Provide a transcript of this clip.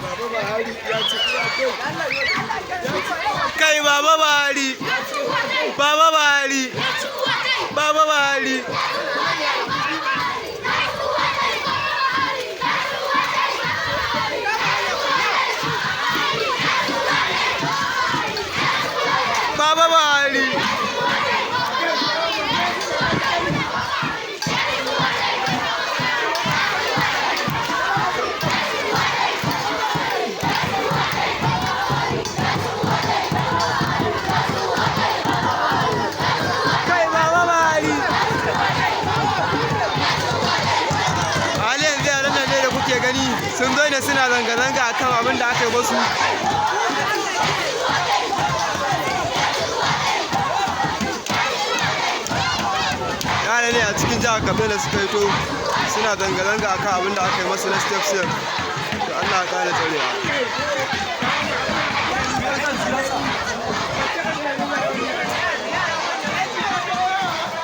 Baba Buhari ya ci Kai, Baba Buhari! Baba Buhari! Baba Buhari! Baba Buhari! Kai, Baba Buhari! A halin yanzu yaran nan ne da kuke gani sun zo ne suna zanga-zanga akan abin da aka yi musu. Yara ne a cikin jihar Katsina suka fito suna zanga-zanga akan abin da aka yi masu na step step. To, Allah ya kara tsarewa.